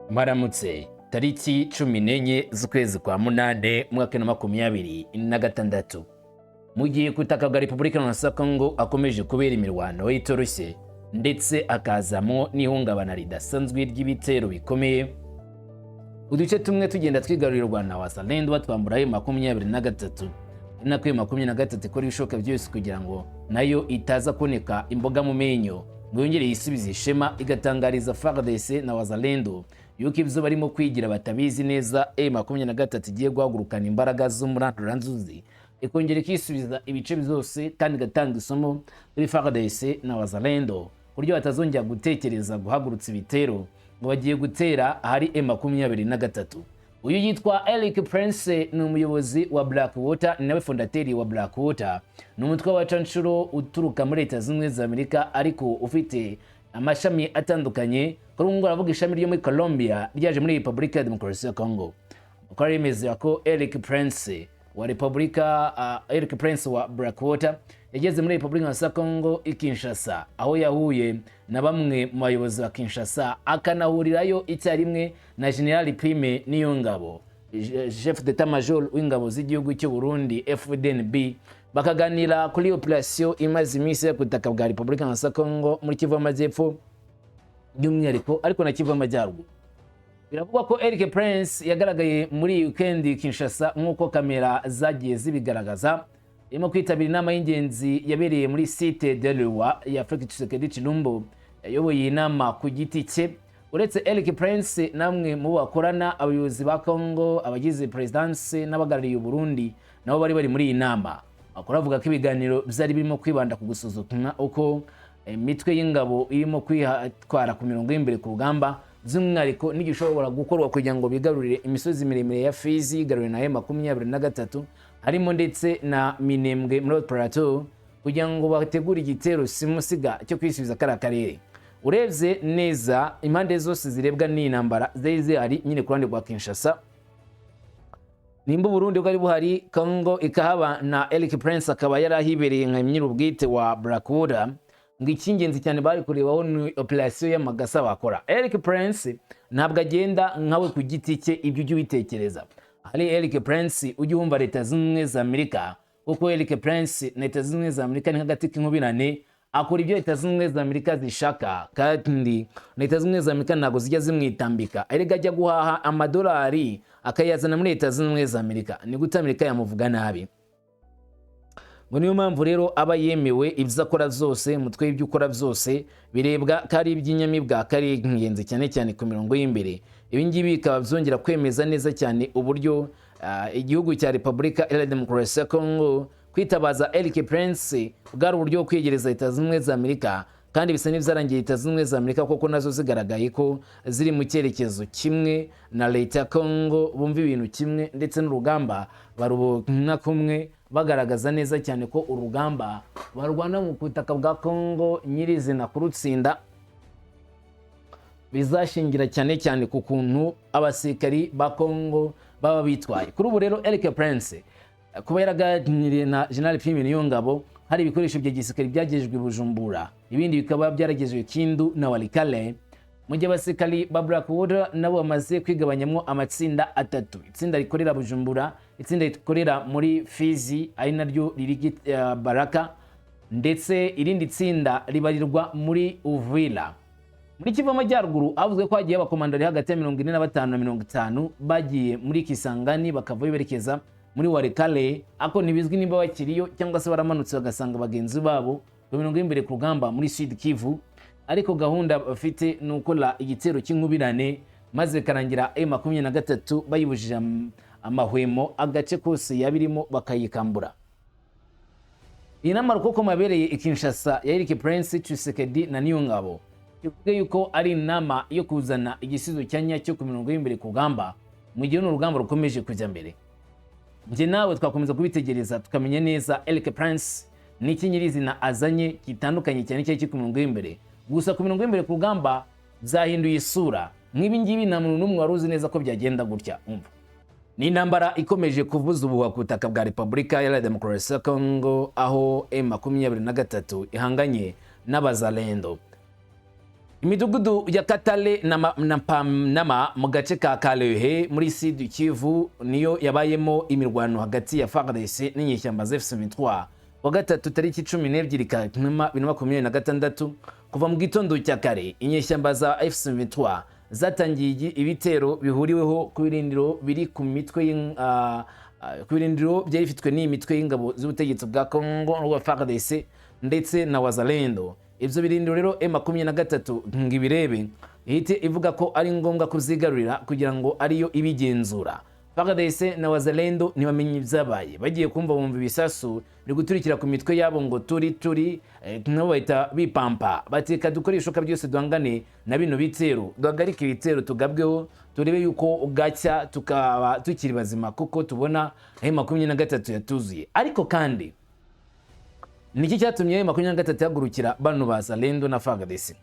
Mwaramutse. Tariki 14 z'ukwezi kwa munane, umwaka wa 2026, mu gihe ku butaka bwa Repubulika ya Kongo akomeje kubera imirwano itoroshye, ndetse akazamo n'ihungabana ridasanzwe ry'ibitero bikomeye, uduce tumwe tugenda twigarurirwa na Wazalendo, batwambura M23, ari nako M23 ikora ibishoboka byose kugira ngo nayo itaza kuboneka imboga mu menyo, ngo yongere yisubize ishema, igatangariza FARDC na Wazalendo yuko ibyo barimo kwigira batabizi neza. M23 igiye guhagurukana imbaraga z'umuranduranzuzi, ikongera ikisubiza ibice byose, kandi igatanga isomo kuri FARDC na Wazalendo ku buryo batazongera gutekereza guhagurutsa ibitero ngo bagiye gutera ahari M23. Uyu yitwa Eric Prince, ni umuyobozi wa Blackwater, ni nawe fondateur wa Blackwater. Ni umutwe w'abacanshuro uturuka muri Leta Zunze Ubumwe za Amerika, ariko ufite amashami atandukanye. Kuri ubu ngubu aravuga ishami ryo muri Colombia ryaje muri Repubulika ya Demokarasi ya Congo. Amakuru aremeza ko Eric Prince wa Repubulika Eric Prince wa Blackwater yageze muri Repubulika ya Congo i Kinshasa, aho yahuye na bamwe mu bayobozi ba Kinshasa, akanahurirayo icyarimwe na General Prime Niyongabo, chef d'état major w'ingabo z'igihugu cy'u Burundi FDNB, bakaganira kuri operation imaze iminsi ku butaka bwa Repubulika ya Congo muri Kivu y'Amajyepfo by'umwihariko, ariko na Kivu y'Amajyaruguru. Biravugwa ko Eric Prince yagaragaye muri weekend Kinshasa, nk'uko kamera zagiye zibigaragaza, irimo kwitabira inama y'ingenzi yabereye muri Cité de Roi ya Felix Tshisekedi Tshilombo. Yayoboye iyi nama ku giti cye. Uretse Eric Prince namwe mu bakorana, abayobozi ba Congo, abagize présidence n'abahagarariye Burundi nabo bari muri iyi nama. Amakuru avuga ko ibiganiro byari birimo kwibanda ku gusuzuma uko imitwe y'ingabo irimo kwitwara ku mirongo y'imbere ku rugamba, by'umwihariko n'igishobora gukorwa kugira ngo bigarurire imisozi miremire ya Fizi yigaruriwe na M23, harimo ndetse na Minembwe muri Plateau, kugira ngo bategure igitero simusiga cyo kwisubiza kariya karere. Urebye neza, impande zose zirebwa n'iyi ntambara zari zihari nyine. Ku ruhande rwa Kinshasa, nimba Uburundi bwari buhari, Congo ikahaba, na Eric Prince akaba yari ahibereye nka nyir'ubwite wa Blackwater, ngo icy'ingenzi cyane bari kurebaho ni operation y'amagasa bakora. Eric Prince ntabwo agenda nkawe ku giti cye, ibyo ujya ubitekereza. Hari Eric Prince ujya wumva Leta Zunze Ubumwe za Amerika, kuko Eric Prince na Leta Zunze Ubumwe za Amerika ni nk'agati k'inkubirane, akora ibyo Leta Zunze Ubumwe za Amerika zishaka, kandi Leta Zunze Ubumwe za Amerika ntabwo zijya zimwitambika. Erega ajya guhaha amadolari akayazana muri Leta Zunze Ubumwe za Amerika, ni gute Amerika yamuvuga nabi? Ngo niyo mpamvu rero aba yemewe, ibyo akora byose, umutwe w'ibyo ukora byose birebwa ko ari iby'inyamibwa, ko ari ingenzi cyane cyane ku mirongo y'imbere. Ibi ngibi bikaba byongera kwemeza neza cyane uburyo igihugu cya Repubulika Iharanira Demokarasi ya Kongo kwitabaza Eric Prince bwari uburyo bwo kwegereza Leta Zunze Ubumwe za Amerika, kandi bisa n'ibyarangiye Leta Zunze Ubumwe za Amerika kuko nazo zigaragaye ko ziri mu cyerekezo kimwe na leta ya Kongo, bumva ibintu kimwe, ndetse n'urugamba barubona kumwe, bagaragaza neza cyane ko urugamba barwana mu butaka bwa Kongo nyirizina kurutsinda bizashingira cyane cyane ku kuntu abasirikari ba Kongo baba bitwaye. Kuri ubu rero, Eric Prince kuba yaraganiriye na General Prime Niyongabo, hari ibikoresho bya gisirikare byagejejwe i Bujumbura, ibindi bikaba byaragejejwe Kindu na Walikale, mu gihe abasirikari ba Blackwater nabo bamaze kwigabanyamo amatsinda atatu: itsinda rikorera Bujumbura, itsinda rikorera muri Fizi ari naryo riri Baraka, ndetse irindi tsinda ribarirwa muri Uvira. Muri Kivu Amajyaruguru havuzwe ko hagiye abakomando bari hagati ya 45 na 50 bagiye muri Kisangani, bakavayo berekeza muri Walikale, ariko ntibizwi nimba bakiriyo cyangwa se baramanutse bagasanga bagenzi babo ku mirongo y'imbere ku rugamba muri Sud Kivu. Ariko gahunda bafite ni ukora igitero cy'inkubirane, maze bikarangira M23 bayibujije amahwemo, agace kose yabirimo bakayikambura. Iyi nama rukokoma yabereye i Kinshasa ya Eric Prince, Tshisekedi na Niyongabo, bivuge yuko ari inama yo kuzana igisubizo cya nyacyo ku mirongo y'imbere ku rugamba, mu gihe runo rugamba rukomeje kujya mbere. Njye nawe twakomeza kubitegereza, tukamenya neza Eric Prince n'iki nyirizina azanye gitandukanye cyane cyane ku mirongo y'imbere. Gusa ku mirongo y'imbere ku rugamba byahinduye isura nk'ibi ngibi, nta muntu n'umwe wari uzi neza ko byagenda gutya. Umva, ni intambara ikomeje kuvuza ubuhuha ku butaka bwa Repubulika Iharanira Demokarasi ya Kongo, aho M23 ihanganye n'Abazalendo. Imidugudu ya Katale na Panama mu gace ka Kalehe muri Sud Kivu niyo yabayemo imirwano hagati ya FARDC n'inyeshyamba za M23 wa gatatu tariki 12 Kanama 2026. Kuva mu gitondo cya kare, inyeshyamba za M23 zatangiye ibitero bihuriweho ku birindiro biri ku mitwe ku birindiro byari bifitwe n'iyi mitwe y'ingabo z'ubutegetsi bwa Congo n'ubwa FARDC ndetse na Wazalendo. Ibyo birindiro rero, M23 ngo ibirebe ihite ivuga ko ari ngombwa kuzigarurira kugira ngo ariyo ibigenzura. FARDC na Wazalendo ntibamenye ibyabaye, bagiye kumva bumva ibisasu biri guturikira ku mitwe yabo ngo turi turi, nabo bahita bipampa bateka dukora ibishoboka byose duhangane na bino bitero, duhagarike ibitero tugabweho, turebe yuko gacya tukaba tukiri bazima, kuko tubona M23 yatuzuye. Ariko kandi niki cyatumye M23 ihagurukira bano ba Wazalendo na FARDC?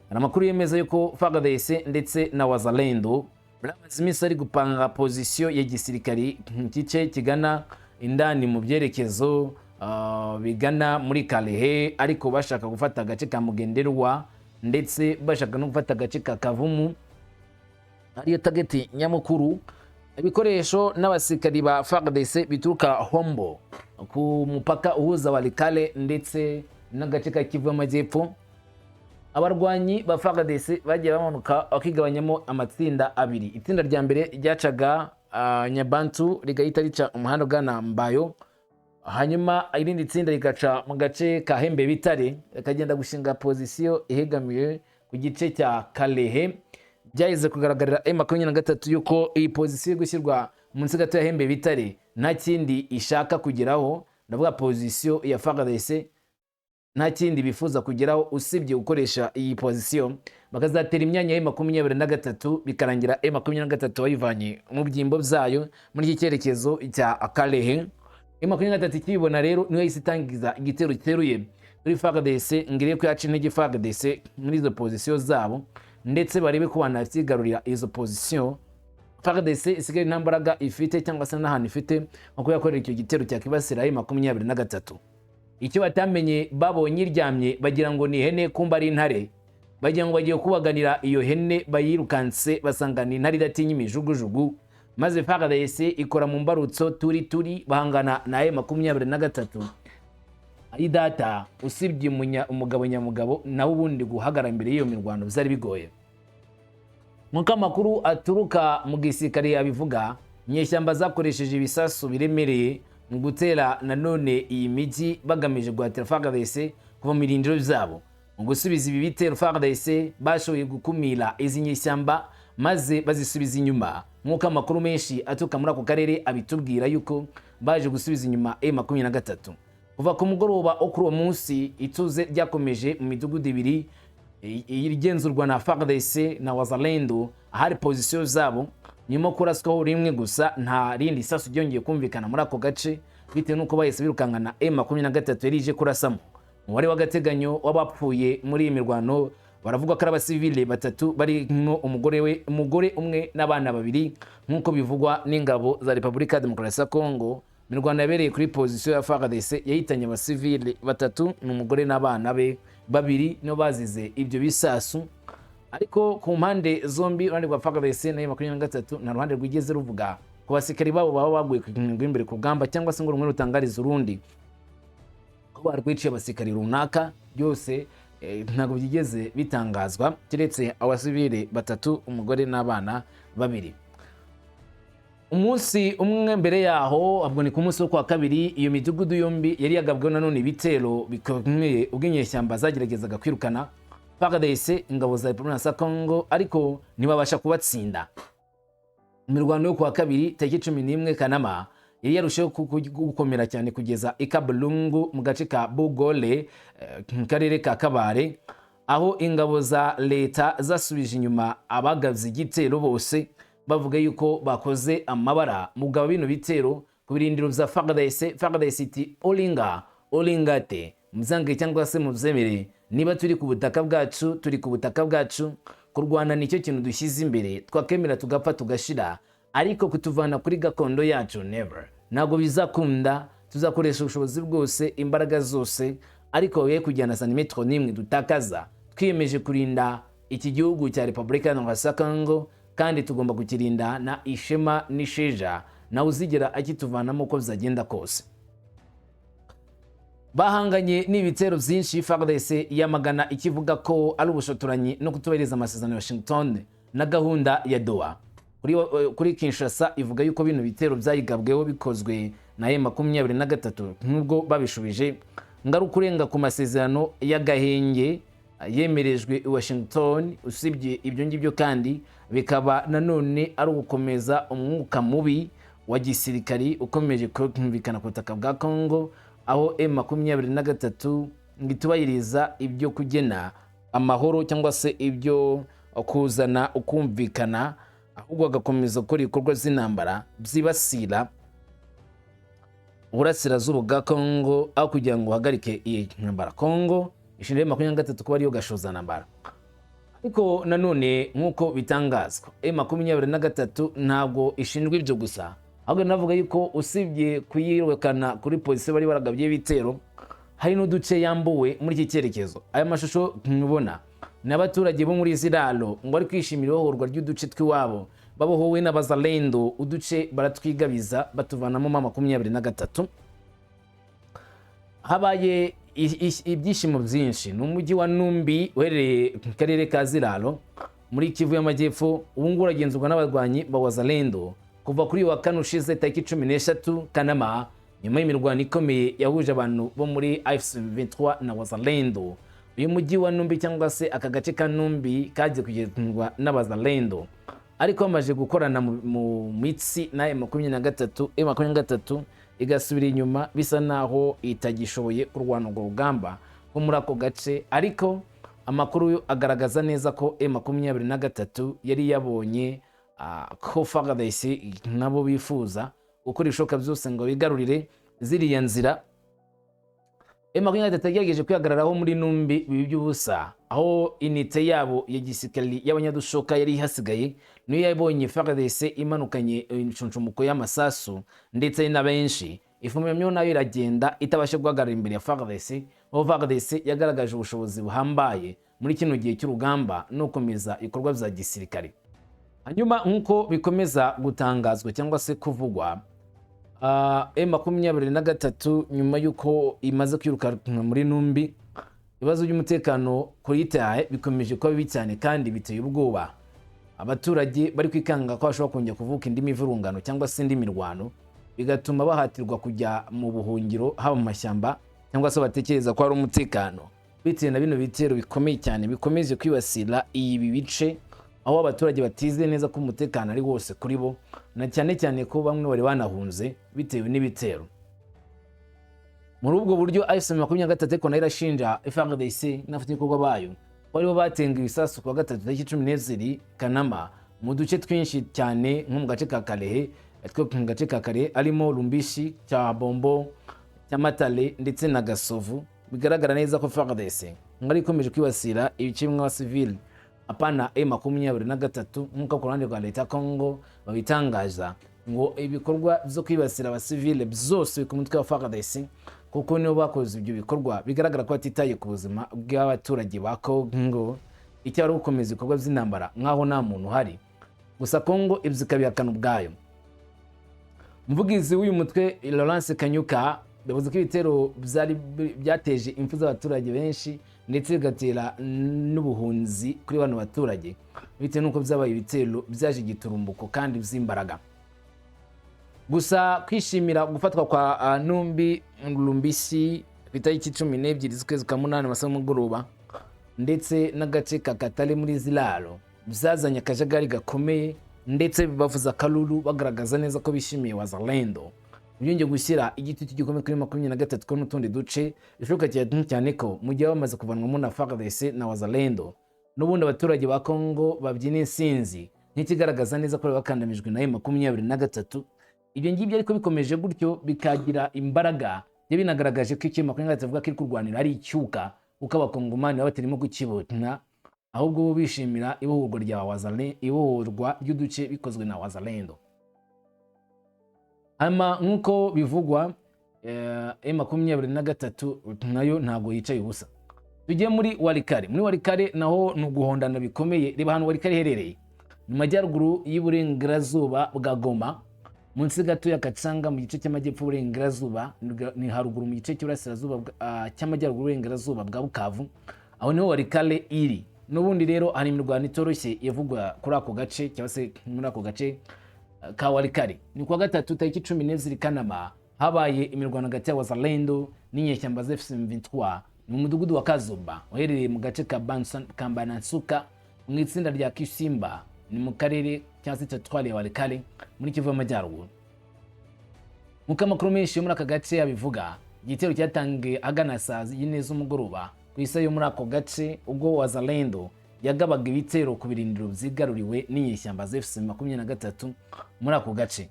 Hari amakuru yemeza yuko FARDC ndetse na Wazalendo bamaze iminsi ari gupanga position ya gisirikari mu gice kigana indani mu byerekezo bigana muri Kalehe, ariko bashaka gufata agace ka Mugenderwa ndetse bashaka no gufata agace ka Kavumu, ariyo target nyamukuru. Ibikoresho n'abasirikari ba FARDC bituruka Hombo ku mupaka uhuza Walikale ndetse n'agace ka Kivu y'Amajyepfo. Abarwanyi ba FARDC bagiye bamanuka bakigabanyamo amatsinda abiri. Itsinda rya mbere ryacaga Nyabantu rigahita rica umuhanda ugana Mbayo, hanyuma irindi tsinda rigaca mu gace ka Hembe Bitare, rikagenda gushinga position ihegamiye ku gice cya Kalehe. Byaheze kugaragarira M23 yuko iyi position iri gushyirwa munsi gato ya Hembe Bitare nta kindi ishaka kugeraho, ndavuga position ya FARDC, nta kindi bifuza kugeraho usibye gukoresha iyi position bakazatera imyanya ya 23, bikarangira M23 bayivanye mu byimbo byayo muri iki cyerekezo cya Kalehe. M23 ikibibona rero niyo yahise itangiza igitero cyeruye kuri FARDC ngo irebe ko yaca intege FARDC muri izo position zabo, ndetse barebe ko banavyigarurira izo position. FARDC isigaye nta mbaraga ifite cyangwa se n'ahantu ifite nko yakorera icyo gitero cyakibasira M23. Icyo batamenye, babonye iryamye bagira ngo ni ihene, kumba ari intare. Bagira ngo bagiye kubaganira iyo hene, bayirukanse basanga ni intare idatinya imijugujugu, maze FARDC ikora mu mbarutso turi turi bahangana na M23. Ari data usibye umugabo nyamugabo, nawe ubundi guhagarara imbere y'iyo mirwano byari bigoye. Nk'uko amakuru aturuka mu gisirikare abivuga, inyeshyamba zakoresheje ibisasu biremereye mu gutera nanone iyi mijyi, bagamije guhatira FARDC kuva mu birindiro byabo. Mu gusubiza ibi bitero, FARDC bashoboye gukumira izi nyeshyamba maze bazisubiza inyuma, nk'uko amakuru menshi aturuka muri ako karere abitubwira yuko baje gusubiza inyuma M23. Kuva ku mugoroba wo kuri uwo munsi, ituze ryakomeje mu midugudu ibiri igenzurwa na FARDC na Wazalendo ahari position zabo. Nyuma yo kuraswaho rimwe gusa, nta rindi sasu ryongeye kumvikana muri ako gace, bitewe n'uko bahise birukankana M23 yari ije kurasamo. Umubare w'agateganyo w'abapfuye muri iyi mirwano baravuga ko ari abasivile batatu, barimo umugore we, umugore umwe n'abana babiri, nk'uko bivugwa n'ingabo za Repubulika ya Demokarasi ya Kongo. Imirwano yabereye kuri position ya FARDC yahitanye abasivile batatu, ni umugore n'abana be babiri nibo bazize ibyo bisasu. Ariko ku mpande zombi, uruhande rwa FARDC na 23, nta ruhande rwigeze ruvuga ku basirikari babo baba baguye ku imbere ku rugamba, cyangwa se ngo rumwe rutangarize urundi ko barwiciye abasirikari runaka. Byose ntabwo byigeze bitangazwa, keretse abasivile batatu, umugore n'abana babiri. Umunsi umwe mbere yaho, ubwo ni ku munsi wo kwa kabiri, iyo midugudu yombi yari yagabweho nanone ibitero bikomeye ubwo inyeshyamba zageragezaga kwirukana FARDC, ingabo za Repubulika ya Congo, ariko ntibabasha kubatsinda. Imirwano yo kuwa kabiri tariki 11 Kanama yari yarushijeho gukomera cyane kugeza i Kabulungu mu gace ka Bugole, mu karere ka Kabare, aho ingabo za leta zasubije inyuma abagabye igitero bose, bavuga yuko bakoze amabara mu kugaba bino bitero ku birindiro bya FARDC. FARDC iti: "Olinga olingate, muzange cyangwa se mubyemere, niba turi ku butaka bwacu, turi ku butaka bwacu. Kurwana nicyo kintu dushyize imbere, twakemera tugapfa tugashira, ariko kutuvana kuri gakondo yacu, never, ntabwo bizakunda. Tuzakoresha ubushobozi bwose, imbaraga zose, ariko we kujyana santimetero n'imwe dutakaza. Twiyemeje kurinda Iki gihugu cya Repubulika ya Congo kandi tugomba kukirinda na ishema n'isheja, nawe uzigera akituvanamo uko bizagenda kose. Bahanganye n'ibitero byinshi. FARDC yamagana ikivuga ko ari ubushotoranyi no kutubahiriza amasezerano ya Washington na gahunda ya Doha. Kuri Kinshasa ivuga yuko bino bitero byayigabweho bikozwe na M23, nubwo babishubije ngaruka urenga ku masezerano y'agahenge yemerejwe i Washington. Usibye ibyo ngibyo kandi, bikaba nanone ari ugukomeza umwuka mubi wa gisirikari ukomeje kumvikana ku butaka bwa Congo, aho M23 ngo itubahiriza ibyo kugena amahoro cyangwa se ibyo kuzana ukumvikana, ahubwo agakomeza gukora ibikorwa by'intambara byibasira uburasirazuba bwa Congo aho kugira ngo uhagarike iyi ntambara. Congo ishinja M23 kuba ariyo gashozantambara, ariko nanone nk'uko bitangazwa, M23 ntabwo ishinjwa ibyo gusa, ahubwo navuga yuko usibye kuyirukana kuri position bari baragabye ibitero, hari n'uduce yambuwe muri iki cyerekezo. Aya mashusho mubona ni abaturage bo muri Ziralo ngo bari kwishimira ibohorwa ry'uduce tw'iwabo babohowe n'Abazalendo, uduce baratwigabiza batuvanamo M23. Habaye ibyishimo byinshi. Ni umujyi wa Numbi uherereye mu karere ka Ziralo muri Kivu y'Amajyepfo, ubu ngubu uragenzurwa n'abarwanyi ba Wazalendo kuva kuri uyu wa kane ushize tariki 13 Kanama, nyuma y'imirwano ikomeye yahuje abantu bo muri AFC 23 na Wazalendo. Uyu mujyi wa Numbi cyangwa se aka gace ka Numbi kagiye kugenzurwa n'Abazalendo, ariko bamaze gukorana mu mitsi na M23, M23 igasubira inyuma bisa naho itagishoboye kurwana urwo rugamba rwo muri ako gace. Ariko amakuru agaragaza neza ko M23 yari yabonye ko FARDC nabo bifuza gukora ibishoboka byose ngo bigarurire ziriya nzira. M23 yagerageje kwihagararaho muri Numbi bibi by'ubusa, aho unité yabo ya gisirikari y'abanyadushoka yari ihasigaye niyo yabonye FARDC imanukanye inshunsumuko y'amasasu ndetse na benshi, ifumyamyo nayo iragenda itabasha guhagarara imbere ya FARDC, aho FARDC yagaragaje ubushobozi buhambaye muri kino gihe cy'urugamba no gukomeza ibikorwa bya gisirikare. Hanyuma nk'uko bikomeza gutangazwa cyangwa se kuvugwa, M23 nyuma y'uko imaze kwirukanwa muri Numbi, ibibazo by'umutekano kuri terrain bikomeje kuba bibi cyane kandi biteye ubwoba. Abaturage bari kwikanga ko hashobora kongera kuvuka indi mivurungano cyangwa se indi mirwano, bigatuma bahatirwa kujya mu buhungiro, haba mu mashyamba cyangwa se batekereza ko hari umutekano, bitewe na bino bitero bikomeye cyane bikomeje kwibasira ibi bice, aho abaturage batizeye neza ko umutekano ari wose kuri bo, na cyane cyane ko bamwe bari banahunze bitewe n'ibitero. Muri ubwo buryo, AFC 23 ariko nayo irashinja FARDC n'abafatanyabikorwa bayo ko aribo batenga ibisasu ku wa gatatu tariki 12 Kanama mu duce twinshi cyane, nko mu gace ka Kalehe, two mu gace ka Kalehe arimo Lumbishi, cya Bombo, Cyamatare ndetse na Gasovu. Bigaragara neza ko FARDC ngo ari ikomeje kwibasira ibice bimwe abasivili, apana M23, nk'uko ku ruhande rwa leta ya Congo babitangaza ngo ibikorwa byo kwibasira abasivile byose ku mutwe wa FARDC, kuko nibo bakoze ibyo bikorwa. Bigaragara ko batitaye ku buzima bw'abaturage ba Congo, icyo ari gukomeza ibikorwa by'intambara nk'aho nta muntu uhari. Gusa Congo ibyo ikabihakana ubwayo. Umuvugizi w'uyu mutwe Lawrence Kanyuka yavuze ko ibitero byari byateje impfu z'abaturage benshi ndetse bigatera n'ubuhunzi kuri bano baturage, bitewe n'uko byabaye ibitero byaje giturumbuko kandi by'imbaraga. Gusa kwishimira gufatwa kwa Numbi Lumbisi ku itariki 12 z'ukwezi kwa munani amasaha y'umugoroba, ndetse n'agace ka Katale muri Ziralo, byazanye akajagari gakomeye, ndetse bavuza akaruru bagaragaza neza ko bishimiye Wazalendo. Byongeye gushyira igitutu gikomeye kuri 23 ko n'utundi duce bishoboka cyane cyane ko mu gihe bamaze kuvanwamo na FARDC na Wazalendo, n'ubundi abaturage ba Congo babyina insinzi nk'ikigaragaza neza ko bari bakandamijwe na M23. Ibyo ngibyo ariko bikomeje gutyo bikagira imbaraga, byo binagaragaje ko icyo M23 avuga ko iri kurwanira ari icyuka, kuko Abakongomani baba batarimo kukibona, ahubwo bo bishimira ibohorwa rya Wazalendo, ibohorwa ry'uduce bikozwe na Wazalendo. Hama nk'uko bivugwa, M23 nayo ntabwo yicaye ubusa. Tujye muri Walikale. Muri Walikale naho ni uguhondana bikomeye. Reba ahantu Walikale iherereye, mu majyaruguru y'uburengerazuba bwa Goma, munsi gato ya Kacanga, mu gice cy'amajyepfo y'uburengerazuba, ni haruguru mu gice cy'uburasirazuba cy'amajyaruguru y'uburengerazuba bwa Bukavu. Aho niho Walikale iri. N'ubundi rero hari imirwano itoroshye ivugwa kuri ako gace, cyangwa se muri ako gace ka Walikale. Ni kuwa gatatu tariki 12 Kanama habaye imirwano hagati ya Wazalendo n'inyeshyamba za M23 mu mudugudu wa Kazuba, uherereye mu gace ka Mbanansuka, mu itsinda rya Kisimba, ni mu karere cyangwa se teritwari ya Walikale muri Kivu y'Amajyaruguru. Nk'uko amakuru menshi yo muri aka gace abivuga, igitero cyatangiye ahagana saa 4 z'umugoroba ku isaha yo muri ako gace, ubwo Wazalendo yagabaga ibitero ku birindiro byigaruriwe n'inyeshyamba za FC 23 muri ako gace.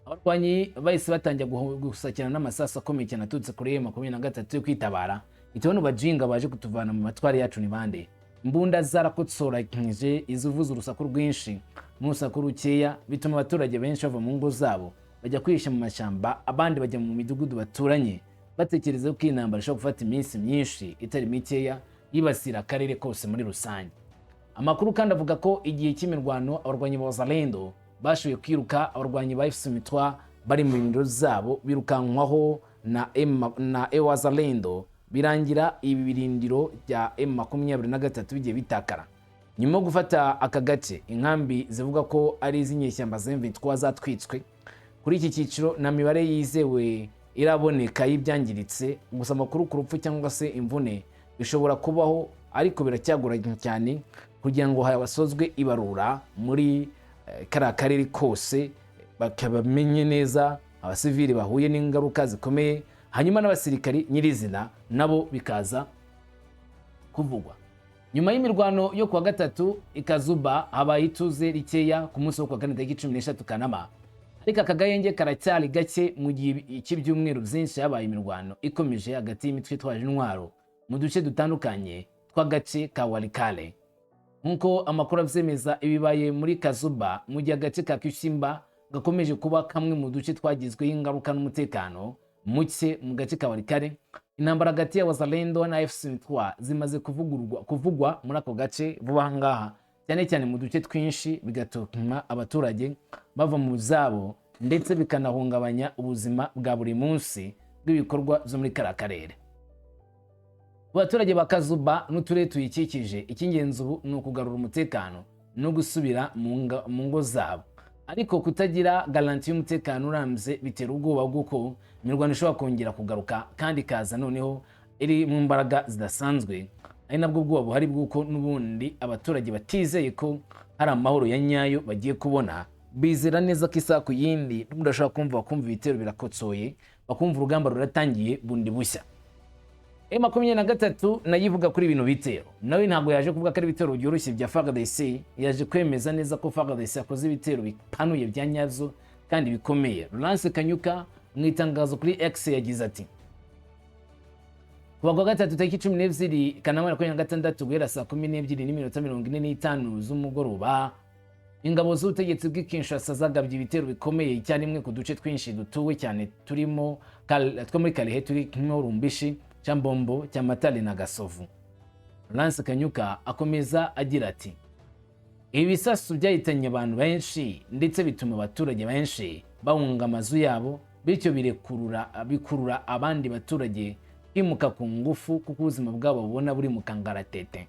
Abarwanyi bahise batangira gusakirana n'amasasu akomeye cyane aturutse kuri M23 yo kwitabara. Iti: "Bano bajinga baje kutuvana mu matwari yacu ni bande?" Imbunda zarakotsoranyije, izivuza urusaku rwinshi n'urusaku rukeya, bituma abaturage benshi bava mu ngo zabo bajya kwihisha mu mashyamba, abandi bajya mu midugudu baturanye, batekereza ko iyi ntambara ishobora gufata iminsi myinshi itari mikeya, yibasira akarere kose muri rusange. Amakuru kandi avuga ko igihe cy'imirwano abarwanyi ba Wazalendo bashoboye kwiruka abarwanyi ba FC Mitwa bari mu birindiro zabo, birukankwaho na Wazalendo, birangira ibi birindiro bya M23 bigiye bitakara. Nyuma yo gufata aka gace, inkambi zivuga ko ari iz'inyeshyamba za M23 zatwitswe. Kuri iki cyiciro nta mibare yizewe iraboneka y'ibyangiritse, gusa amakuru ku rupfu cyangwa se imvune bishobora kubaho, ariko biracyagoranye cyane kugira ngo hasozwe ibarura muri kariya karere kose, bakabamenye neza abasivili bahuye n'ingaruka zikomeye, hanyuma n'abasirikari nyirizina nabo bikaza kuvugwa. Nyuma y'imirwano yo kuwa gatatu i Kazuba, habaye ituze rikeya ku munsi wo kuwa kane tariki 13 Kanama, ariko aka gahenge karacyari gake mu gihe cy'ibyumweru byinshi habaye imirwano ikomeje hagati y'imitwe itwaje intwaro mu duce dutandukanye tw'agace ka Walikale. Nk'uko amakuru abyemeza, ibibaye muri Kazuba mu gihe agace ka Kishimba gakomeje kuba kamwe mu duce twagizweho ingaruka n'umutekano muke mu gace ka Walikale. Intambara hagati ya Wazalendo na AFC M23 zimaze kuvugwa muri ako gace vuba aha ngaha, cyane cyane mu duce twinshi, bigatuma abaturage bava mu zabo ndetse bikanahungabanya ubuzima bwa buri munsi bw'ibikorwa byo muri kariya karere. Ku baturage ba Kazuba n'uturere tuyikikije, icy'ingenzi ubu ni ukugarura umutekano no gusubira mu ngo zabo, ariko kutagira garantie y'umutekano urambye bitera ubwoba bw'uko imirwano ishobora kongera kugaruka kandi ikaza noneho iri mu mbaraga zidasanzwe. Ari nabwo bwoba buhari bw'uko n'ubundi abaturage batizeye ko hari amahoro ya nyayo bagiye kubona. Bizera neza ko isaha ku yindi n'ubundi bashobora kumva, bakumva ibitero birakotsoye, bakumva urugamba ruratangiye bundi bushya. M23 nayo ivuga kuri bino bitero. Nawe ntabwo yaje kuvuga ko ari ibitero byoroshye bya FARDC, yaje kwemeza neza ko FARDC yakoze ibitero bipanuye bya nyabyo kandi bikomeye. Lawrence Kanyuka mu itangazo kuri X yagize ati: "Kuva kuwa gatatu tariki 12 Kanama 26, guhera saa 12:45 z'umugoroba, ingabo z'ubutegetsi bw'i Kinshasa zagabye ibitero bikomeye icyarimwe ku duce twinshi dutuwe cyane turimo two muri Kalehe, turimo Rumbishi, Cyambombo, Cyamatare na Gasovu." Lawrence Kanyuka akomeza agira ati: "Ibi bisasu byahitanye abantu benshi ndetse bituma abaturage benshi bahunga amazu yabo, bityo birekurura bikurura abandi baturage kwimuka ku ngufu kuko ubuzima bwabo bubona buri mu kangaratete."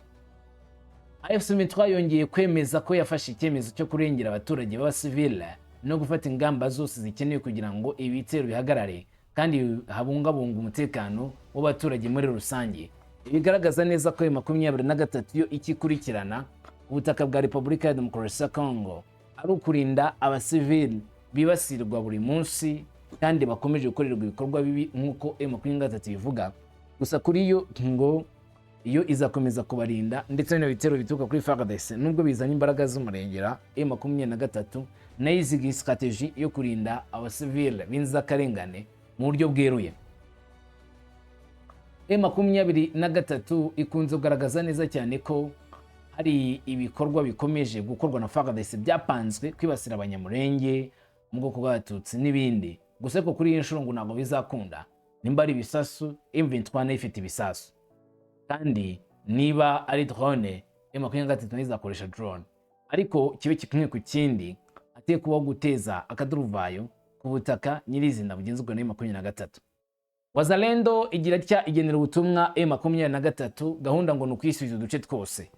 AFC M23 yongeye kwemeza ko yafashe icyemezo cyo kurengera abaturage b'abasivile no gufata ingamba zose zikenewe kugira ngo ibi bitero bihagarare kandi habungabungwe umutekano w'abaturage muri rusange. Bigaragaza neza ko M23 yo ikikurikirana ubutaka bwa Repubulika ya Demokarasi ya Congo ari ukurinda abasivili bibasirwa buri munsi kandi bakomeje gukorerwa ibikorwa bibi nk'uko M23 bivuga. Gusa kuri yo ngo iyo izakomeza kubarinda, ndetse bino bitero bituruka kuri FARDC nubwo bizanye imbaraga z'umurengera, M23 nayo iziga strategy yo kurinda abasivile b'inzirakarengane mu buryo bweruye. M23 ikunze kugaragaza neza cyane ko hari ibikorwa bikomeje gukorwa na FARDC byapanzwe kwibasira Abanyamurenge mu bwoko bw'Abatutsi n'ibindi. Gusa ariko kuri iyi nshuro ngo ntabwo bizakunda. Nimba ari ibisasu, M23 nayo ifite ibisasu. Kandi niba ari drone, M23 nayo izakoresha drone, ariko kibe kimwe ku kindi, ateye kubaho guteza akaduruvayo ku butaka nyirizina bugenzurwa na M23. Wazalendo igira tya igenera ubutumwa M23, gahunda ngo ni ukwisubiza uduce twose.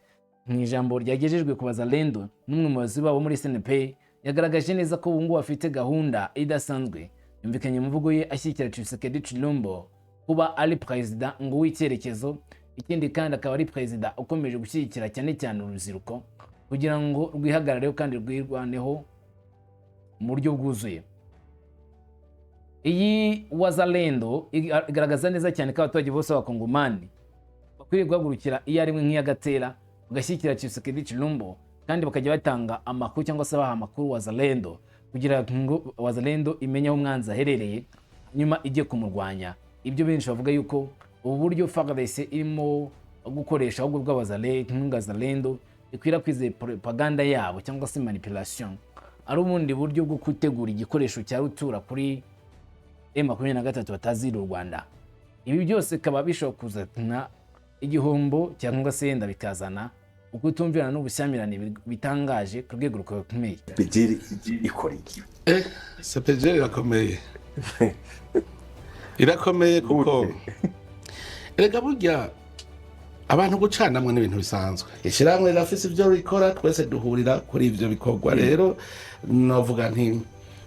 Mu ijambo ryagejejwe ku Bazalendo n'umwe mu bayobozi babo muri SNP, yagaragaje neza ko ubu ngubu afite gahunda idasanzwe. Yumvikanye mu mvugo ye ashyigikira Tshisekedi Tshilombo kuba ari perezida ngo w'icyerekezo, ikindi kandi akaba ari perezida ukomeje gushyigikira cyane cyane urubyiruko kugira ngo rwihagarareho kandi rwirwaneho mu buryo bwuzuye. Iyi Wazalendo igaragaza neza cyane ko abaturage bose b'Abakongomani bakwiriye guhagurukira iyo ari nk'iyagatera, bagashyigikira Tshisekedi Tshilombo, kandi bakajya batanga amakuru cyangwa se baha amakuru Wazalendo kugira ngo Wazalendo imenye aho umwanzi aherereye, hanyuma ijye kumurwanya. Ibyo benshi bavuga yuko ubu buryo FARDC irimo gukoresha ahubwo bw'Abazalendo ikwirakwiza propaganda yabo cyangwa se manipulation, ari ubundi buryo bwo gutegura igikoresho cya rutura kuri M23 batazira u Rwanda. Ibi byose bikaba bishobora kuzana igihombo cyangwa se yenda bikazana ukutumvirana n'ubushyamirane bitangaje ku rwego rukomeye. CEPGL ikora iki? CEPGL irakomeye, irakomeye, kuko erega burya abantu gucanamwe n'ibintu bisanzwe. Ishyirahamwe rirafise ibyo rikora, twese duhurira kuri ibyo bikorwa. Rero novuga nti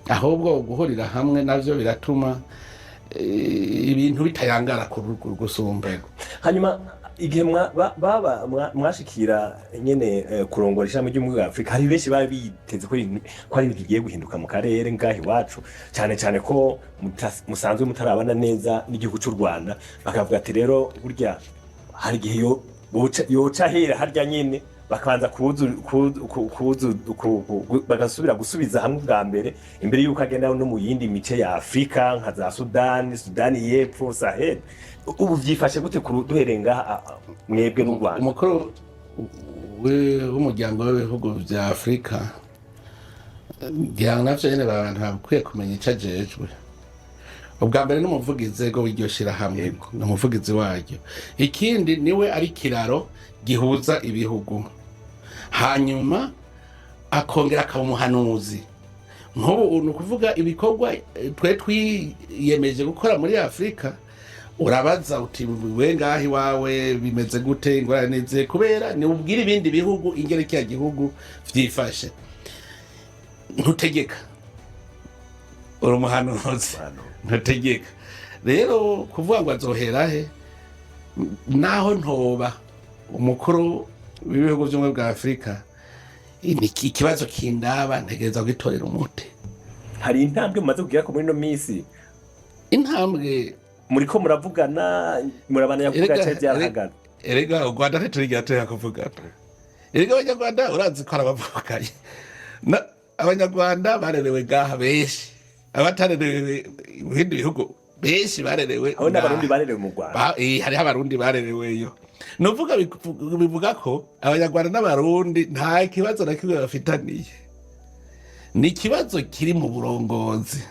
ahubwo guhurira hamwe navyo biratuma ibintu bitayangara gusumba. Hanyuma igihe mwashikira nyene kurongora Ishami ry'Ubumwe bwa Afurika, hari benshi bari biteze ko ari ibintu bigiye guhinduka mu karere ngaho iwacu, cyane cyane ko musanzwe mutarabana neza n'igihugu cy'u Rwanda, bakavuga ati rero burya hari igihe yoca hera harya nyene bakabanza kuzu kuzu kuzu bagasubira gusubiza hamwe bwa mbere imbere y'uko agenda no mu yindi mice ya Afurika nka za Sudani, Sudani y'Epfo, Sahel. Ubu vyifashe gute duhereye ngaha mwebwe n'u Rwanda? Umukuru w'Umuryango w'Ibihugu vya Afurika, ngira ngo navyo nyene abantu bakwiye kumenya ico ajejwe. Ubwa mbere n'umuvugizi ego w'iryo shirahamwe, ni umuvugizi waryo. Ikindi, niwe ari ikiraro gihuza ibihugu, hanyuma akongera akaba umuhanuzi. Nk'ubu ni ukuvuga ibikorwa twe twiyemeje gukora muri Afurika, urabaza uti: "We ngaho iwawe bimeze gute? Ingorane ze?" Kubera ni ubwira ibindi bihugu ingene kiriya gihugu vyifashe. Ntutegeka, uri umuhanuzi, ntutegeka. Rero kuvuga ngo azohera he, naho ntoba umukuru w'ibihugu by'Ubumwe bwa Afurika, ni ikibazo kindaba, ntegereza gutorera umuti. Hari intambwe mumaze kugira ko muri ino minsi? Intambwe? Muriko muravugana, murabandanya kuvuga Erega- cyangwa byarahagaze? Erega u Rwanda ntiturigira tureka kuvugana. Erega Abanyarwanda urazi ko ari abavukanye. Abanyarwanda barerewe ngaha benshi, abatarerewe mu bindi bihugu benshi barerewe Aho n'Abarundi ngaha. barerewe mu Rwanda. Hariho Abarundi barereweyo. Nuvuga bivuga ko Abanyarwanda n'Abarundi nta kibazo na kimwe bafitaniye, ni ikibazo kiri mu burongozi.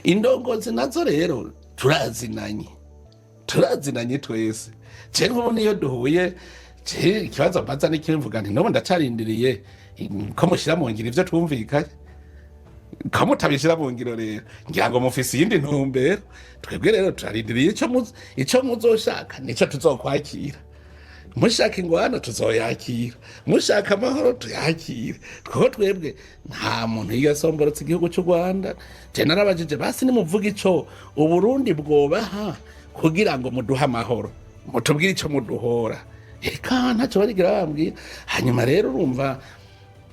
Indongozi nazo rero turazinanye, turazinanye twese. Je nk'ubu niyo duhuye, je ikibazo mbaza ni kimwe, mvuga nti n'ubu ndacarindiriye ko mushyira mu ngiro ivyo twumvikanye. Ko mutabishyira mu ngiro rero, ngira ngo mufise iyindi ntumbero. Twebwe rero turarindiriye ico muzoshaka, nico tuzokwakira. Mushaka ingwano tuzoyakira, mushaka amahoro tuyakire. Twebwe nta muntu yigasomborotse igihugu cy'u Rwanda. Je narabajije: "Basi nimuvuga ico Uburundi bwobaha kugira ngo muduhe amahoro, mutubwire ico muduhora." Eka ntacyo barigira bambwira. Hanyuma rero urumva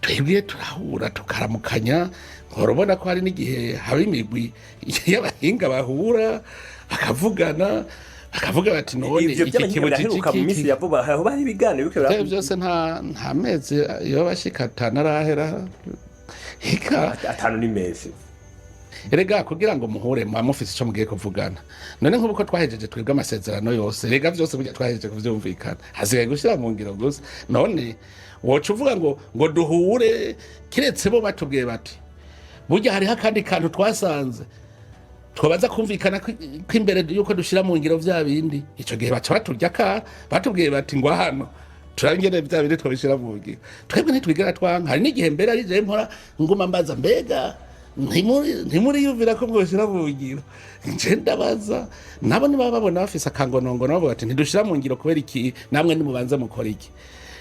twebwe turahura, tukaramukanya. Urabona ko hari n'igihe haba imigwi y'abahinga bahura bakavugana, bakavuga bati: "None Ivyo iki by'abahinga kibuti biraheruka mu minsi iki?" ya vuba, aho bari ibiganiro biriko Ivyo byose nta mezi yoba ashika atanu arahera, eka. Atanu ni menshi. Erega kugira ngo muhure muba mufise ico mugiye kuvugana. None nk'ubu ko twahejeje twebwe amasezerano yose, rega vyose burya twahejeje kuvyumvikana, hasigaye gushira mu ngiro gusa. None woca uvuga ngo duhure, kiretse bo batubwiye bati burya hariho akandi kantu twasanze. Twabaza kumvikana ko imbere yuko dushira mu ngiro vya bindi, ico gihe baca baturya ka batubwiye bati ngo hano turangene vya bindi twabishira mu ngiro. Twebwe ntitwigera twanka. Hari n'igihe mbere ari je mpora nguma mbaza: mbega ntimuriyumvira ko mwoshyira mu ngiro? Nje ndabaza nabo niba babona bafise akangonongono, bavuga bati ntidushira mu ngiro kubera iki? Namwe nimubanze mukora iki?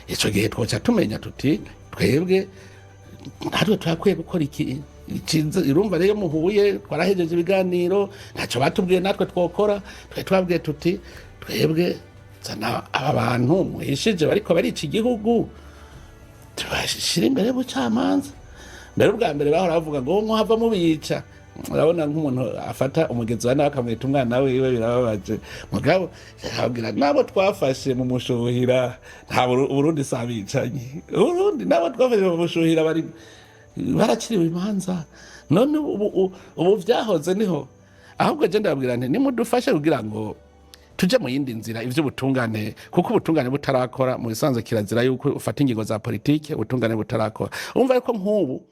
Ico gihe twoca tumenya tuti twebwe natwe turakwiye gukora iki. Urumva rero, muhuye twarahejeje ibiganiro, ntacyo batubwiye natwe twokora. Twe twabwiye tuti twebwe zana aba bantu muhishije bariko barica igihugu, tubashira imbere y'ubucamanza. Mbere ubwa mbere bahora bavuga ngo muhava mubica. Urabona nk'umuntu afata umugezi wa nawe akamwita umwana wiwe, birababaje. Mugabo abwira nabo twafashe mu mushuhira, nta Uburundi si abicanyi. Uburundi nabo twafashe mu mushuhira bari barakiriwe imanza. None ubu vyahoze niho. Ahubwo je ndababwira nti nimudufashe kugira ngo tuje mu yindi nzira, ivy'ubutungane, kuko ubutungane butarakora, mu bisanzwe kirazira yuko ufata ingingo za politike ubutungane butarakora. Umva yuko nk'ubu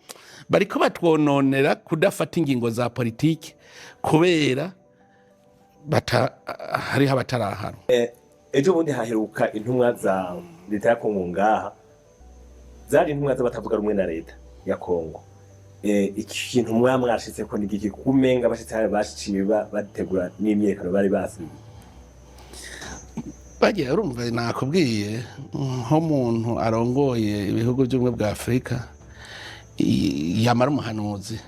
bariko batwononera kudafata ingingo za politike kubera bata hariho abatarahanwa. Ejo bundi haheruka intumwa za leta ya Kongo ngaha, zari intumwa z'abatavuga rumwe na leta ya Kongo. Ikintu mwaba mwashitse ko ni igiki, kumenga abashitsi hari bashikiye bategura n'imyiyerekano bari basiye? Bagiye, urumva nakubwiye, nk'umuntu arongoye ibihugu by'ubumwe bwa Afurika yamara umuhanuzi,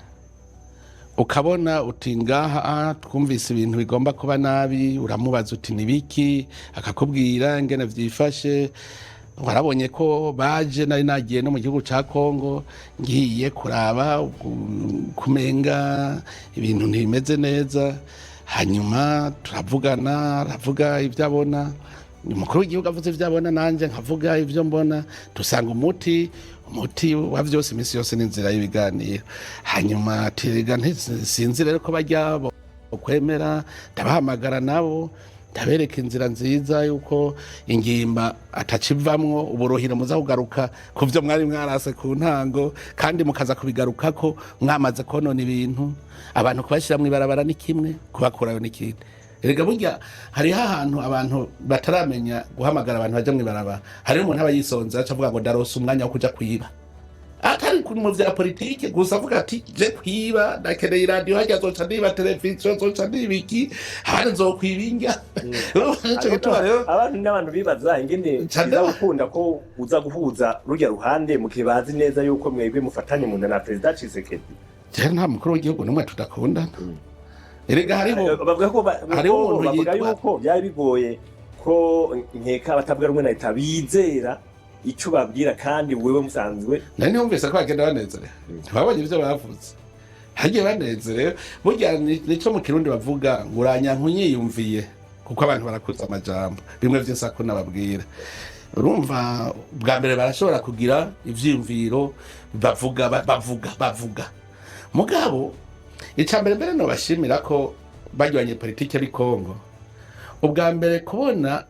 ukabona uti ngaha twumvise ibintu bigomba kuba nabi, uramubaza uti nibiki, akakubwira ingene vyifashe. Warabonye ko baje, nari nagiye no mu gihugu ca Kongo, ngiye kuraba kumenga ibintu ntibimeze neza. Hanyuma turavugana, aravuga ibyo abona, umukuru w'igihugu avuze ibyo abona, nanjye nkavuga ibyo mbona, dusanga umuti wa byose iminsi yose n'inzira y'ibiganiro. Hanyuma tiriga sinzi rero ko bajya kwemera, ndabahamagara nabo, ndabereka inzira nziza yuko ingimba atacivamwo uburohero, muza kugaruka ku byo mwari mwarase ku ntango, kandi mukaza kubigarukako mwamaze konona ibintu. Abantu kubashyira mu ibarabara ni kimwe, kubakurayo ni ikindi. Erega burya hariho ahantu abantu bataramenya guhamagara abantu bajya mu ibarabara. Hariho umuntu aba yisonze, aca avuga ngo ndarose umwanya wo kuja kwiba, atari mu vya politike gusa, avuga ati je kwiba, ndakeneye iradiyo harya, zoca niba televiziyo, zoca niba iki, ahandi nzokwiba indya. Nico gituma rero Abantu n'abantu bibaza ingene biza gukunda ko uza guhuza rurya ruhande mu gihe bazi neza yuko mwebwe mufatanye mu nda na Perezida Tshisekedi. Jewe nta mukuru w'igihugu n'umwe tudakundana. Erega hariho Bavuga ko hariho umuntu bavuga yitwa yuko byari bigoye ko nkeka abatavuga rumwe na leta bizera ico babwira, kandi wewe musanzwe Nari numvise ko bagenda banezerewe, ntibabonye ibyo bavuze, hagiye banezerewe. Burya nico mu Kirundi bavuga ngo uranyanka unyiyumviye, kuko abantu barakuza amajambo bimwe vy'insaku nababwira. Urumva, bwa mbere barashobora kugira ivyiyumviro bavuga, bavuga. Mugabo ica mbere mbere nobashimira ko barwanye politike b'i Kongo, ubwa mbere kubona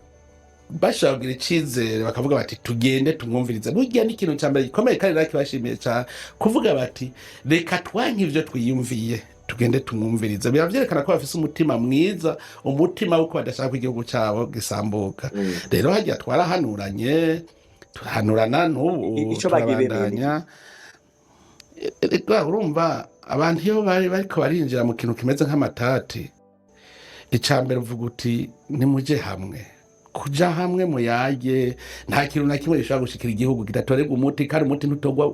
bashobora kugira icizere bakavuga bati tugende tumwumvirize. Burya ni ikintu cya mbere gikomeye, kandi nakibashimiye cyane kuvuga bati reka twanke ivyo twiyumviye, tugende tumwumvirize. Biba vyerekana ko bafise umutima mwiza, umutima w'uko badashaka ko igihugu cyabo gisambuka. Rero hajya twarahanuranye, turahanurana n'ubu Ico bagiye bemeye ni turabandanya. Erega urumva, abantu iyo bari bariko barinjira mu kintu kimeze nk'amatati, ica mbere uvuga uti nimuje hamwe, kuja hamwe muyage. Nta kintu na kimwe gishobora gushikira igihugu kidatorerwa umuti, kandi umuti ntutorwa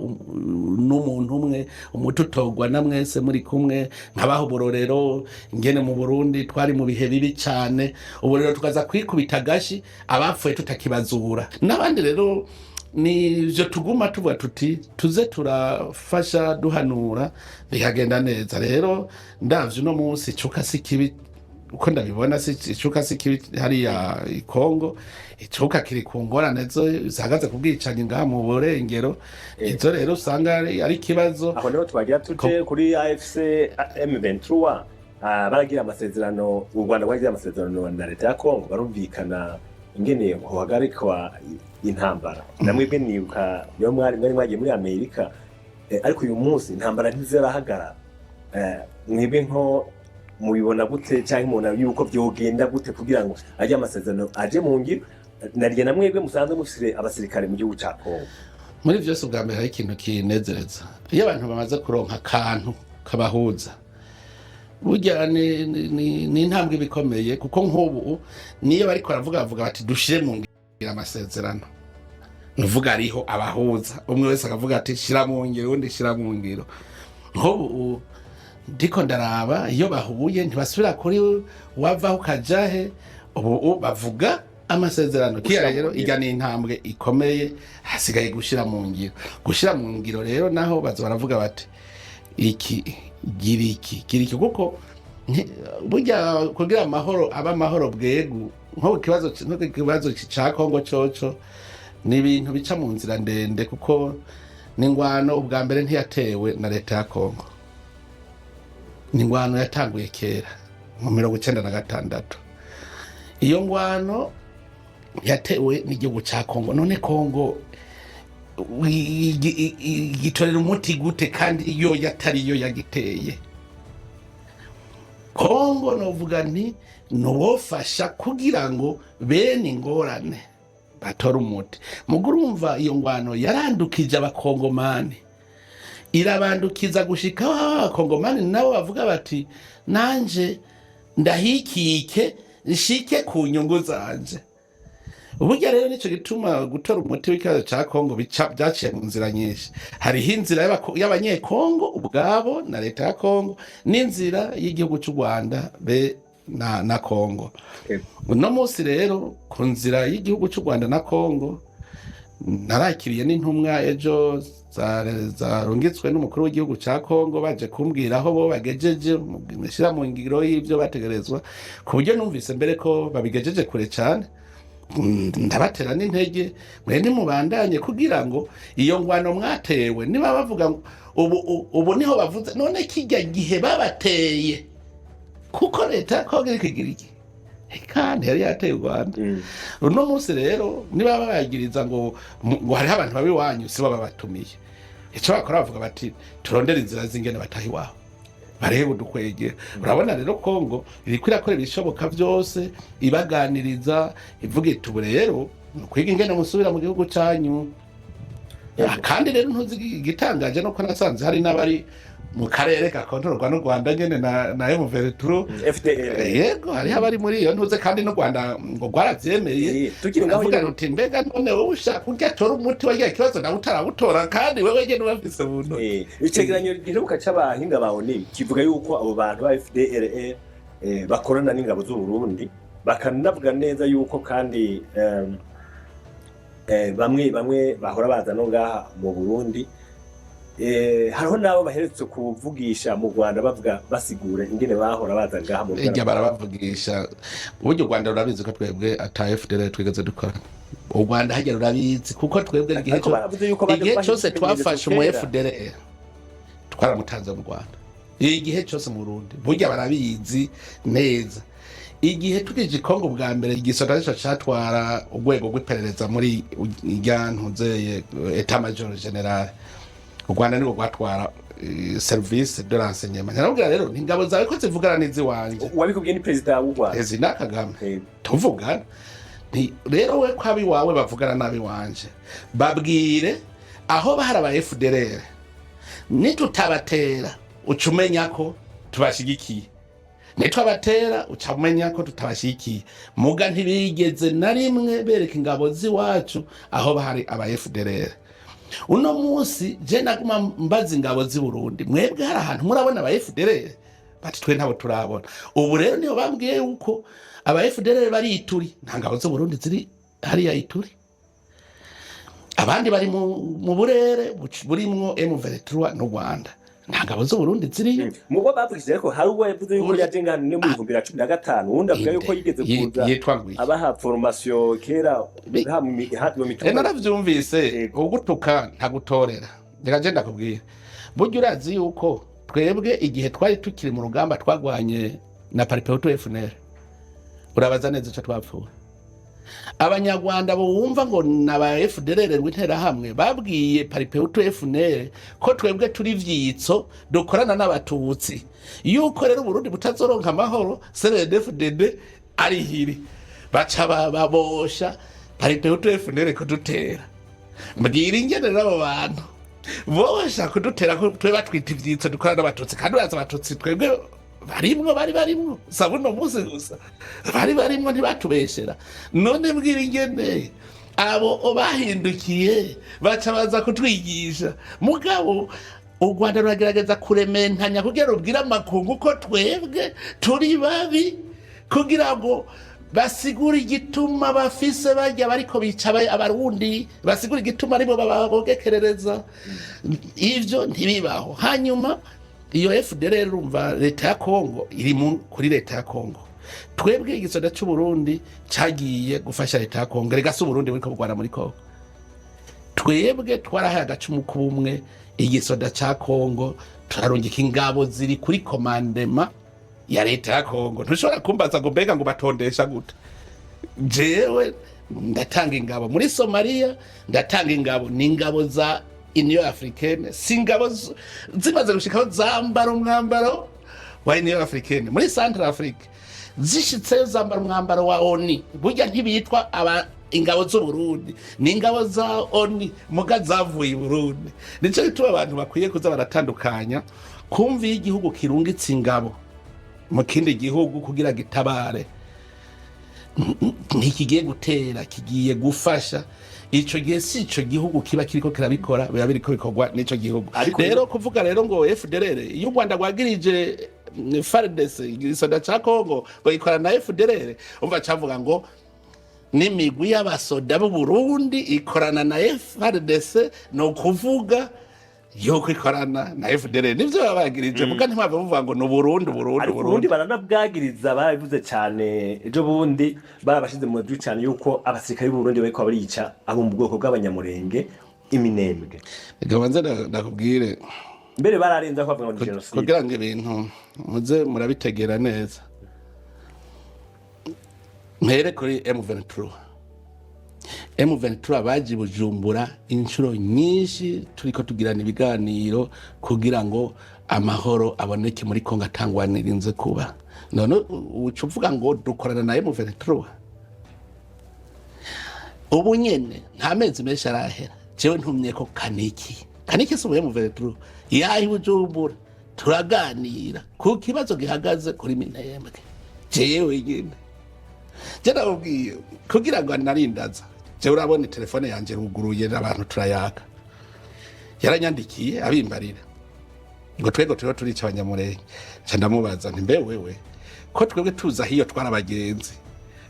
n'umuntu umwe, umuti utorwa na mwese muri kumwe. Nkabaho uburorero ingene mu Burundi twari mu bihe bibi cane, ubu rero tukaza kwikubita agashi, abapfuye tutakibazura n'abandi. Rero nivyo tuguma tuvuga tuti tuze turafasha duhanura, bikagenda neza. Rero ndavye uno munsi, icuka si kibi uko ndabibona, si icuka si kibi hariya i Kongo. Icuka kiri ku ngorane zo zihagaze ku bwicanyi ngaha mu burengero, izo rero usanga ari ikibazo. Aho niho twagira tuje kuri AFC M23. Baragira amasezerano, u Rwanda rwagira amasezerano na leta ya Kongo, barumvikana ingene hohagarikwa intambara. Namwebwe nibuka niyo mwari mwagiye muri Amerika, ariko uyu munsi intambara ntizirahagarara. Mwebwe nko Mubibona gute, cyangwa mubona yuko vyogenda gute kugira ngo ajye amasezerano aje mu ngiro, narya na mwebwe musanzwe mufise abasirikare mu gihugu ca Kongo? Muri byose, ubwa mbere hari ikintu kinezereza iyo abantu bamaze kuronka akantu kabahuza. Burya ni intambwe iba ikomeye, kuko nk'ubu niyo bariko baravuga, bavuga bati: "Dushire mu ngiro amasezerano." Nuvuga ariho abahuza, umwe wese akavuga ati: "Shira mu ngiro", undi: "Shira mu ngiro." Nk'ubu ndiko ndaraba, iyo bahuye ntibasubira kuri wavaho ukajahe, ubu bavuga amasezerano kiya. Gushira mu Rero ngiro. Irya ni intambwe ikomeye, hasigaye gushira mu ngiro. Gushira mu ngiro rero naho baza baravuga bati: "Iki gira iki, gira iki", kuko burya kugira amahoro aba amahoro bwegu, nko ku kibazo ca Kongo coco ni ibintu bica mu nzira ndende, kuko n'ingwano ubwa mbere ntiyatewe na leta ya Kongo, ni ingwano yatanguye kera mu 96. Iyo ngwano yatewe n'igihugu ca Kongo. None Kongo igitorera umuti gute kandi iyo yatari yo yagiteye? Kongo novuga nti nuwofasha kugira ngo bene ingorane batore umuti. Mugo urumva iyo ngwano yarandukije Abakongomani, irabandukiza gushika aho Abakongomani nabo bavuga bati: "Nanje ndahikike nshike ku nyungu zanje." Burya rero nico gituma gutora umuti w'ikibazo ca Kongo byaciye mu nzira nyinshi. Hariho inzira y'Abanyekongo ubwabo na leta ya Kongo, n'inzira y'igihugu c'u Rwanda be na Kongo. Uno munsi rero, ku nzira y'igihugu c'u Rwanda na Kongo, narakiriye n'intumwa ejo zarungitswe n'umukuru w'igihugu ca Kongo, baje kumbwira aho bo bagejeje mu gushyira mu ngiro y'ibyo bategerezwa, ku buryo numvise mbere ko babigejeje kure cyane. Ndabatera n'intege: mwe nimubandanye kugira ngo iyo ngwano mwatewe, niba bavuga ngo ubu niho bavuze, none kijya gihe babateye, kuko leta ya Kongo iriko igira iki kandi yari yateye u Rwanda. Uno munsi rero niba babagiriza ngo hariho abantu babi iwanyu, si bo babatumiye. Icyo bakora, bavuga bati: "Turondere inzira z'ingene bataha iwabo, barebe udukwegera." Urabona rero Kongo iriko irakora ibishoboka byose, ibaganiriza, ivuga iti: "Ubu rero ni ukwiga ingene musubira mu gihugu canyu." Kandi rero ntuzi igitangaje nuko nasanze hari n'abari mu karere gakontororwa n'u Rwanda nyene na M23. FDL. Yego, hariho abari muri iyo ntuze, kandi n'u Rwanda ngo rwaravyemeye. Tukiri ngaho Uravuga nyene. uti: "Mbega none wowe ushaka urya tora umuti wa kiriya kibazo, nawe utarawutora, kandi wewe nyene ubafise mu ntoki?" Icegeranyo giheruka c'abahinga ba ONU kivuga yuko abo bantu ba FDLR bakorana n'ingabo z'u Burundi, bakanavuga neza yuko kandi bamwe bamwe bahora baza no ngaha mu Burundi. Hariho n'abo baherutse kuvugisha mu Rwanda, bavuga, basigura ingene bahora baza ngaha mu Ijya Rwanda. Barabavugisha uburyo u Rwanda rurabizi ko twebwe ata FDL twigeze dukora. U Rwanda hajya rurabizi, kuko twebwe igihe Ariko baravuze yuko baje igihe kubaha cyose ibimenyetso twafashe umu kera. FDL twaramutanze mu Rwanda, igihe cyose mu Burundi burya barabizi neza. Igihe tugije i Kongo bwa mbere, igisata nico catwara urwego rw'iperereza muri irya ntuzeye état-major général, u Rwanda nirwo rwatwara service de renseignement. Narabwira rero nti: "Ingabo zawe ko zivugana n'iziwanje?" Wabikubwiye ni perezida w'u Rwanda? Perezida Kagame. Tuvugana nti: "Rero we ko abiwawe bavugana n'abiwanje, babwire aho bahari aba FDLR, nitutabatera uca umenya ko tubashigikiye, nitwabatera uca umenya ko tutabashigikiye." Muga ntibigeze na rimwe bereka ingabo z'iwacu aho bahari aba FDLR. Uno munsi je naguma mbaza ingabo z'i Burundi: "Mwebwe hari ahantu murabona aba FDLR?" Bati: "Twe ntabo turabona." Ubu rero niho bambwiye yuko aba FDLR bari Ituri. Nta ngabo z'u Burundi ziri hariya Ituri. Abandi bari mu burere burimwo M23 n'u Rwanda, nta ngabo z'u Burundi ziriyo. Mu bo bavugishije ariko, hari uwo yavuze yuko yaje ngana no mu 2015, uwundi avuga yuko yigeze kuza Yitwa ngwiki? abaha formation kera ha mu mitumba. Naravyumvise. Yego. Ugutuka ntagutorera. Reka je ndakubwira, burya urazi yuko twebwe igihe twari tukiri mu rugamba twagwanye na Palipehutu FNL, urabaza neza ico twapfuye. Abanyarwanda bumva ngo ni aba FDLR ngo Interahamwe, babwiye Palipehutu FNL ko twebwe turi vyitso dukorana n'Abatutsi, yuko rero Burundi butazoronka amahoro CNDD-FDD ari hiri. Baca babosha Palipehutu FNL kudutera. Mbwira ingene rero abo bantu bosha kudutera ko twe batwita ivyitso dukorana n'Abatutsi, kandi uraza Abatutsi twebwe barimwo, bari barimwo sabuno munsi gusa, bari barimwo, ntibatubeshera. None mbwira ingene abo bahindukiye baca baza kutwigisha. Mugabo u Rwanda ruragerageza kurementanya kugira rubwire amakungu ko twebwe turi babi, kugira ngo basigure igituma bafise bajya bariko bica Abarundi, basigure igituma aribo babogekerereza. Ivyo ntibibaho. Hanyuma iyo FDLR, urumva leta ya Kongo iri kuri leta ya Kongo. Twebwe igisoda c'u Burundi cagiye gufasha leta ya Kongo. Rega si Uburundi buriko bugwana muri Kongo. Twebwe twarahaye agacumu k'ubumwe igisoda ca Kongo, turarungika ingabo ziri kuri commandement ya leta ya Kongo. Ntushobora kumbaza ngo mbega ngo batondesha gute. Jewe ndatanga ingabo muri Somalia, ndatanga ingabo, ni ingabo za Union Africaine, si ingabo zimaze gushikaho zambara umwambaro wa Union Africaine. Muri Central Afrique zishitseyo zambara umwambaro wa ONU. Burya ntibitwa aba ingabo z'Uburundi, ni ingabo za ONU muga zavuye i Burundi. Nico gituma abantu bakwiye kuza baratandukanya kumva iyo igihugu kirungitse ingabo mu kindi gihugu kugira gitabare, ntikigiye gutera, kigiye gufasha. Ico gihe si ico gihugu kiba kiriko kirabikora, biba biriko bikorwa n'ico gihugu. Rero kuvuga rero ngo FDLR, iyo u Rwanda rwagirije FARDC, igisoda ca Congo, ngo ikorana na FDLR, umva cavuga ngo n'imigwi y'abasoda b'u Burundi ikorana na FARDC, ni ukuvuga yuko ikorana na FDLR. Nivyo baba bagirije, muga ntimwava muvuga ngo ni Uburundi, Uburundi. Ariko Uburundi Uburundi baranabwagiriza, barabivuze cyane ejo bundi, barabashize mu majwi cyane yuko abasirikare b'Uburundi bariko barica abo mu bwoko bw'Abanyamurenge iminembwe. Reka banze ndakubwire. Mbere bararenza ko bavuga ngo ni jenoside. Kugira ngo ibintu muze murabitegera neza, mpere kuri M23. M23 baje i Bujumbura inshuro nyinshi, turiko tugirana ibiganiro kugira ngo amahoro aboneke muri Kongo atangwanirinze kuba. None uca uvuga ngo dukorana na M23? Ubu nyene nta mezi menshi arahera, jewe ntumye ko Kaniki. Kaniki si ubu M23, yaha i Bujumbura turaganira ku kibazo gihagaze kuri Minembwe. Jewe nyene je ndamubwiye kugira ngo narindaza. Jewe urabona telefone yanje ruguruye abantu turayaka. Yaranyandikiye abimbarira ngo twego turiho turica Abanyamurenge. Nca ndamubaza nti: "Mbe wewe, ko twebwe tuza hiyo twari abagenzi,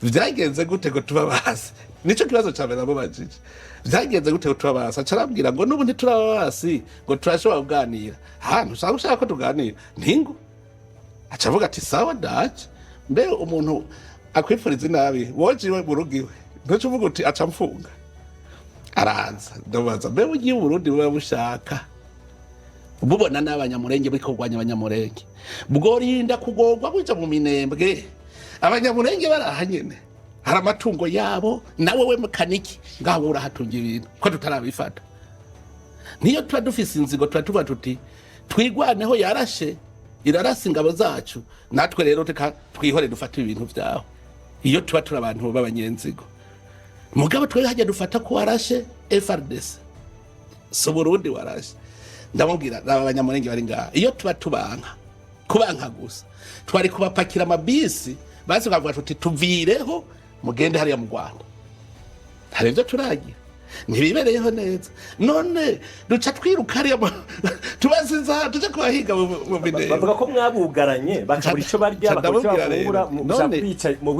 vyagenze gute ngo tuba basi?" Nico kibazo ca mbere namubajije: "Vyagenze gute ngo tuba basi?" Aca arambwira ngo n'ubu ntituraba basi, ngo turashobora kuganira. Hantu usanga ushaka ko tuganira ntingo. Aca avuga ati: "Sawa, ndaje." Mbe umuntu akwifuriza inabi woje iwe mu rugo iwe, ntuce uvuga uti aca mfunga? Araza, ndamubaza: "Mbe ugiye Uburundi buba bushaka bubona n'Abanyamurenge buriko kurwanya Abanyamurenge, bworinda kugorwa buja mu Minembwe, Abanyamurenge baraha nyene hari amatungo yabo? Nawe we Mukaniki ngaho urahatunga ibintu ko tutarabifata. Niyo tuba dufise inzigo, tuba tuvuga tuti twigwaneho, yarashe irarasa ingabo zacu, natwe rero reka twihore dufate ibintu vyawe, iyo tuba turi abantu b'abanyenzigo. Mugabo twe hajya dufata ko warashe FARDC, si Burundi warashe." Ndamubwira: "Raba Abanyamurenge bari ngaha, iyo tuba tubanka, kubanka gusa, twari kubapakira amabisi basi tukavuga tuti tuvireho mugende hariya mu Rwanda." Hari ibyo turagira ntibibereyeho neza, none duca twiruka hariya tubasiza tuja kubahiga mu Minembwe. Bavuga ko mwabugaranye, bakabura ico barya, bakabura ico Ndamubwira bafungura rero, mu gushaka none kwica mu